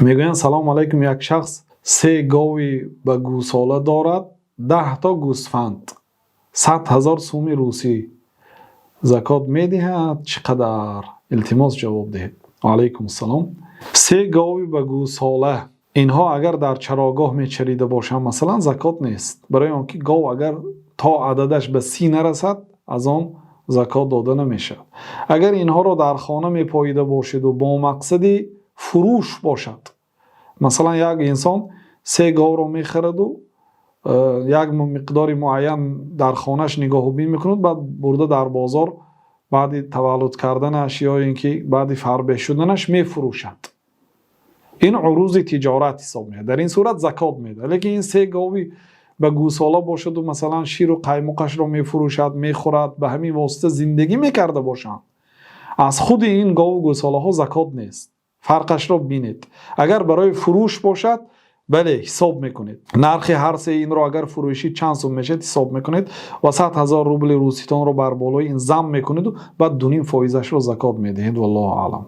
Мегӯянд: «Салому алайкум, як шахс се гови ба гӯсола дорад, 10 то гӯсфанд, 100 000 суми русӣ закот медиҳад, чӣ қадар? Илтимос, ҷавоб диҳед». Алайкум ассалом. Се гови ба гӯсола, инҳо агар дар чарогоҳ мечарида бошанд, масалан, закот нест, барои он ки гов агар то ададаш ба 30 нарасад, аз он закот дода намешавад. Агар инҳоро дар хона мепоида бошеду бо мақсади фурӯш бошад, масалан, як инсон се говро мехараду як миқдори муайян дар хонааш нигоҳубин мекунад, баъд бурда дар бозор баъди таваллуд карданаш ё ин ки баъди фарбеҳ шуданаш мефурӯшад, ин урузи тиҷорат ҳисоб мешавад, дар ин сурат закот медиҳад. Лекин ин се гови ба гӯсола бошаду, масалан, ширу қаймоқашро мефурӯшад, мехӯрад, ба ҳамин восита зиндагӣ мекарда бошанд, аз худи ин гову гӯсолаҳо закот нест. Фарқашро бинед: агар барои фурӯш бошад, бале, ҳисоб мекунед нархи ҳар сеи инро, агар фурӯшӣ чанд сум мешавад, ҳисоб мекунед ва 100 000 рубли руситонро бар болои ин зам мекунеду баъд 2,5 фоизашро закот медиҳед. Валлоҳу аълам.